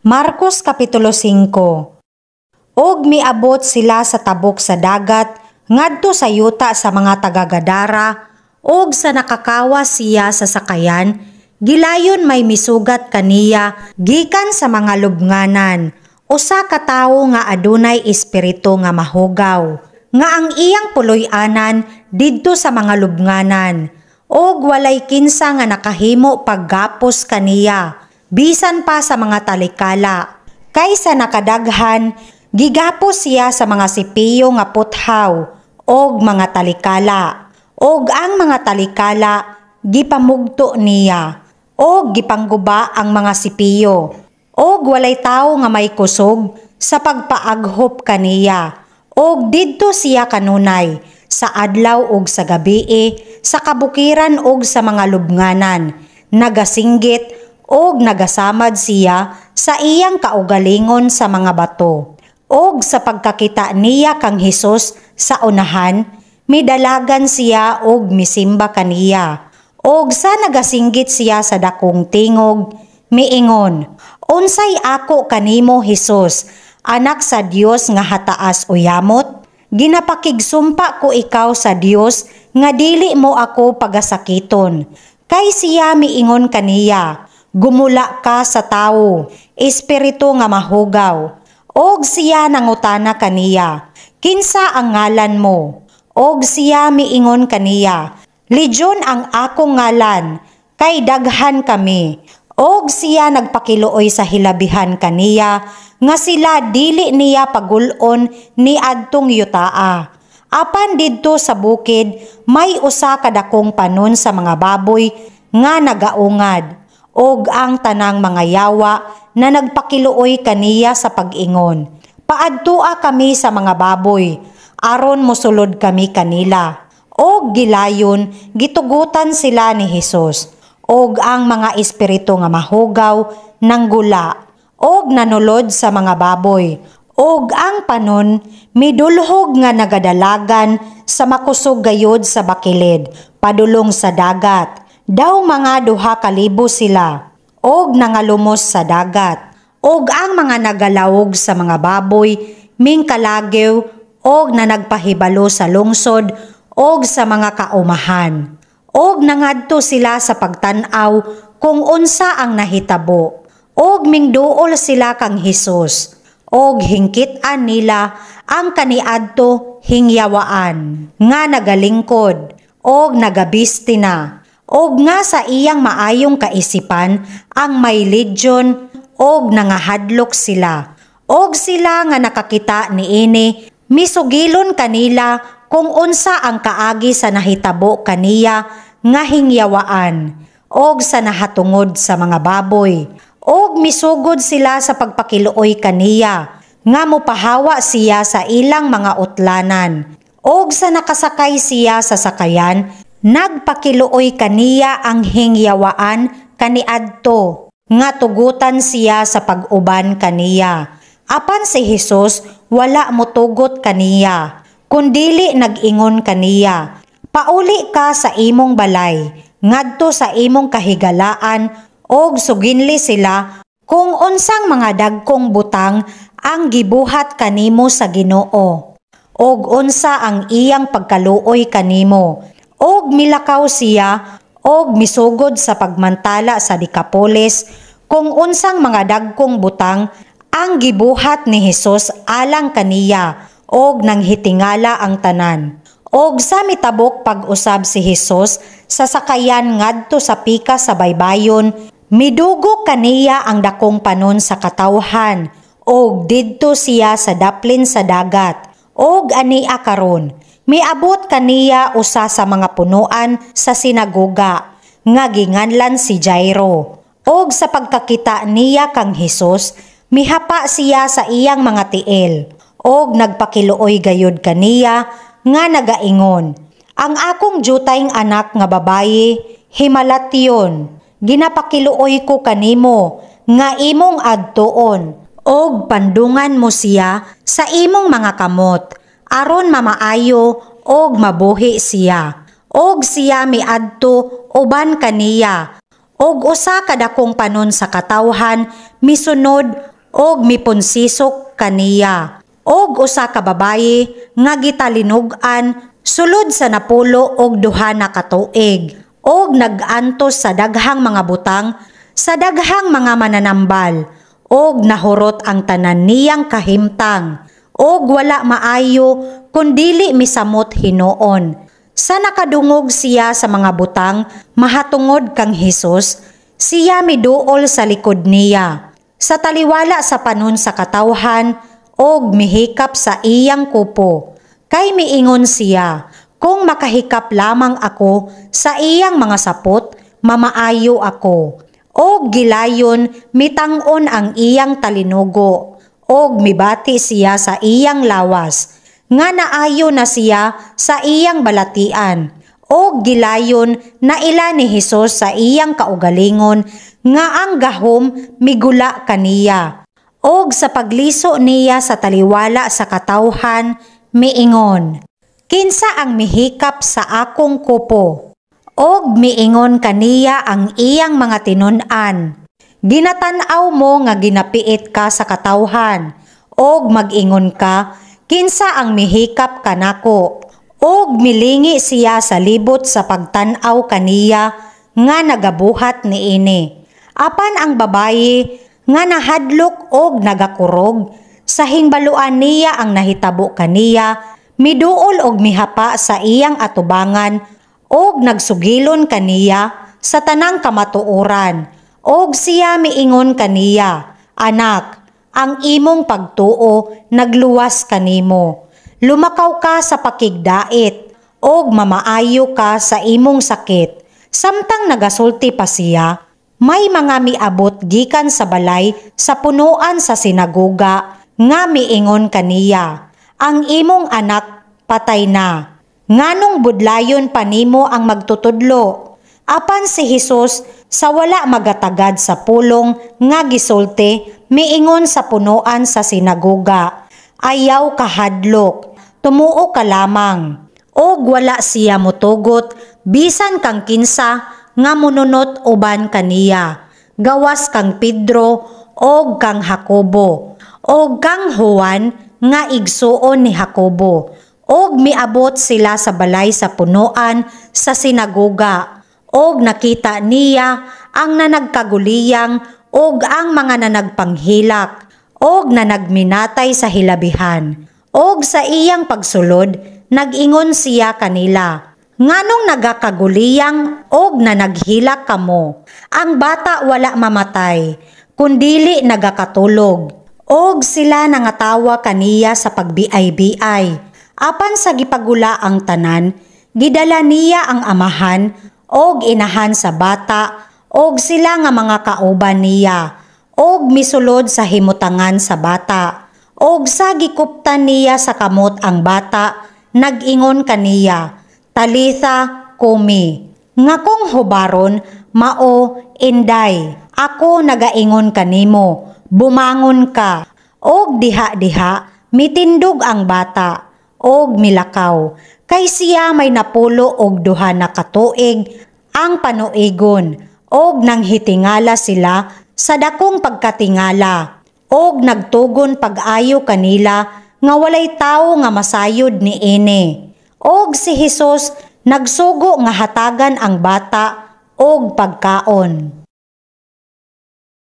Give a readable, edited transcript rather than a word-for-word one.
Marcos Kapitulo 5. Og miabot sila sa tabok sa dagat ngadto sa yuta sa mga taga-Gadara, og sa nakakawas siya sa sakayan, gilayon may misugat kaniya gikan sa mga lubnganan, usa ka tawo nga adunay espiritu nga mahugaw, nga ang iyang puloy-anan didto sa mga lubnganan, og walay kinsa nga nakahimo paggapos kaniya bisan pa sa mga talikala. Kay sa nakadaghan, gigapos siya sa mga sipiyo nga puthaw og mga talikala, og ang mga talikala gipamugto niya og gipangguba ang mga sipiyo, og walay tawo nga may kusog sa pagpaaghop kaniya. Og didto siya kanunay sa adlaw ug sa gabii, sa kabukiran ug sa mga lubnganan, nagasinggit og nagasamad siya sa iyang kaugalingon sa mga bato. Og sa pagkakita niya kang Hesus sa unahan, midalagan siya og misimba kaniya. Og sa nagasinggit siya sa dakong tingog, miingon, "Unsay ako kanimo, Hesus, Anak sa Dios nga hataas uyamot? Ginapakigsumpa ko ikaw sa Dios nga dili mo ako pagasakiton." Kay siya miingon kaniya, "Gumula ka sa tawo, espiritu nga mahugaw." Og siya nangutana kaniya, "Kinsa ang ngalan mo?" Og siya miingon kaniya, "Legion ang akong ngalan, kay daghan kami." Og siya nagpakiluoy sa hilabihan kaniya nga sila dili niya pagul-on ni adtong yutaa. Apan didto sa bukid may usa ka dakong panon sa mga baboy nga nagaungad, og ang tanang mga yawa na nagpakiluoy kaniya sa pag-ingon, "Paadtua kami sa mga baboy, aron mosulod kami kanila." Og gilayon, gitugutan sila ni Hesus. Og ang mga espiritu nga mahugaw nanggula og nanulod sa mga baboy. Og ang panon midulhog nga nagadalagan sa makusog gayod sa bakilid padulong sa dagat. Daw mga 2,000 sila og nangalumos sa dagat. Og ang mga nagalawog sa mga baboy mingkalagiw og nanagpahibalo sa lungsod og sa mga kaumahan. Og nangadto sila sa pagtan-aw kung unsa ang nahitabo. Og mingduol sila kang Hesus. Og hingkit-an nila ang kaniadto hingyawaan nga nagalingkod og nagabisti na, og nga sa iyang maayong kaisipan ang may legion, og nangahadlok sila. Og sila nga nakakita niini misugilon kanila kung unsa ang kaagi sa nahitabo kaniya nga hingyawaan og sa nahatungod sa mga baboy. Og misugod sila sa pagpakiluoy kaniya nga mopahawa siya sa ilang mga utlanan. Og sa nakasakay siya sa sakayan, nagpakiluoy kaniya ang hingyawaan kaniadto nga tugutan siya sa pag-uban kaniya. Apan si Hesus wala motugot kaniya, kundili nag-ingon kaniya, "Pauli ka sa imong balay, ngadto sa imong kahigalaan, og suginli sila kung unsang mga dagkong butang ang gibuhat kanimo sa Ginoo, og unsa ang iyang pagkaluoy kanimo." Og milakaw siya og misugod sa pagmantala sa Decapolis kung unsang mga dagkong butang ang gibuhat ni Hesus alang kaniya, og nanghitingala ang tanan. Og sa mitabok pag-usab si Hesus sa sakayan ngadto sa pikas sa baybayon, midugo kaniya ang dakong panon sa katawhan, og didto siya sa daplin sa dagat. Og ania karon, miabot kaniya usa sa mga punuan sa sinagoga nga ginganlan si Jairo. Og sa pagkakita niya kang Hesus, mihapa siya sa iyang mga tiil og nagpakiluoy gayud kaniya nga nagaingon, "Ang akong dyutayng anak nga babayi himalatyon. Ginapakiluoy ko kanimo nga imong adtuon og pandungan mo siya sa imong mga kamot aron mamaayo og mabuhi siya." Og siya miadto uban kaniya, og usa ka dakong panon sa katawhan misunod. Og mipunsisok kaniya. Og usa ka babayi nga gitalinog-an sulod sa 92 na katuig og nag-antos sa daghang mga butang sa daghang mga mananambal og nahurot ang tanan niyang kahimtang og wala maayo kun dili misamot hinuon. Sa nakadungog siya sa mga butang mahatungod kang Hesus, siya miduol sa likod niya sa taliwala sa panon sa katawhan og mihikap sa iyang kupo. Kay miingon siya, "Kung makahikap lamang ako sa iyang mga sapot, mamaayo ako." Og gilayon mitang-on ang iyang talinugo, og mibati siya sa iyang lawas, nga naayo na siya sa iyang balatian. Og gilayon naila ni Hesus sa iyang kaugalingon nga ang gahom migula kaniya. Og sa pagliso niya sa taliwala sa katawhan, miingon, "Kinsa ang mihikap sa akong kupo?" Og miingon kaniya ang iyang mga tinun-an, "Ginatan-aw mo nga ginapiit ka sa katawhan, og mag-ingon ka, 'Kinsa ang mihikap kanako?'" Og milingi siya sa libot sa pagtan-aw kaniya nga nagabuhat niini. Apan ang babayi nga nahadlok og nagakurog sa hingbaluan niya ang nahitabo kaniya, miduol og mihapa sa iyang atubangan og nagsugilon kaniya sa tanang kamatuoran. Og siya miingon kaniya, "Anak, ang imong pagtuo nagluwas kanimo. Lumakaw ka sa pakigdait og mamaayo ka sa imong sakit." Samtang nagasulti pa siya, may mga miabot gikan sa balay sa punuan sa sinagoga nga miingon kaniya, "Ang imong anak patay na. Nganong budlayon pa nimo ang magtutudlo?" Apan si Hesus, sa wala magatagad sa pulong nga gisulti, miingon sa punuan sa sinagoga, "Ayaw kahadlok, tumuo ka lamang." Og wala siya motugot bisan kang kinsa nga monunot uban kaniya, gawas kang Pedro og kang Jacobo og kang Juan nga igsuon ni Jacobo. Og miabot sila sa balay sa punuan sa sinagoga og nakita niya ang nanagkaguliyang og ang mga nanagpanghilak og nanagminatay sa hilabihan. Og sa iyang pagsulod, nag-ingon siya kanila, "Nganong nagakaguliyang og nanaghilak kamo? Ang bata wala mamatay, kundili nagakatulog." Og sila nangatawa kaniya sa pagbiay-biay. Apan sa gipagula ang tanan, gidala niya ang amahan og inahan sa bata og sila nga mga kauban niya og misulod sa himutangan sa bata. Og sa gikuptan niya sa kamot ang bata, nag-ingon kaniya, "Talitha kumi," nga kung hubaron, mao, "Inday, ako nagaingon kanimo, bumangon ka." Og diha-diha, mitindog ang bata, og milakaw. Kay siya may 92 na katuig ang panuigon, og nanghitingala sila sa dakong pagkatingala, og nagtugon pag-ayo kanila nga walay tawo nga masayod niini. Og si Hesus nagsugo nga hatagan ang bata og pagkaon.